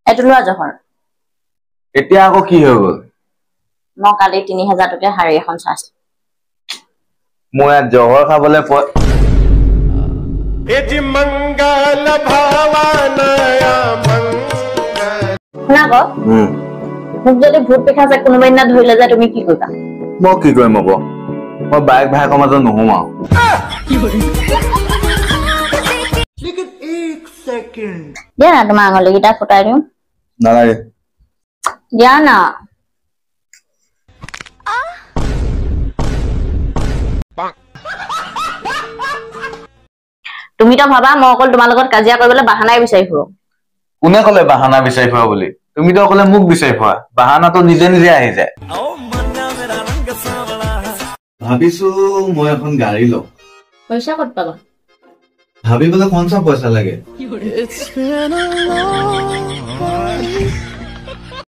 এইটো লোৱা জহৰ। এতিয়া আকৌ কি হৈ গ'ল? মই কালি 3000 টকীয়া শাৰী এখন চাইছো। মই ইয়াত জহৰ খাবলৈ শুনা আকৌ, মোক যদি ভূত পিশাচে কোনোবা দিনা ধৰিলে যায় তুমি কি কৰিবা? মই কি কৰিম আকৌ, মই বায়েক ভায়েকৰ মাজত নোসোমাও। দিয়া না তোমাৰ আঙুলিকেইটা ফুটাই দিওঁ। নালাগে। দিয়া না। তুমিতো ভাবা মই অকল তোমাৰ লগত কাজিয়া কৰিবলৈ বাহানাই বিচাৰি ফুৰো। কোনে ক'লে বাহানা বিচাৰি ফুৰা বুলি? তুমিতো অকলে মোক বিচাৰি ফুৰা, বাহানাটো নিজে নিজে আহি যায়। ভাবিছো মই এখন গাড়ী লওঁ। পইচা ক'ত পাবা? ভাবিবলৈ কোন চা পইচা লাগে? It's been a long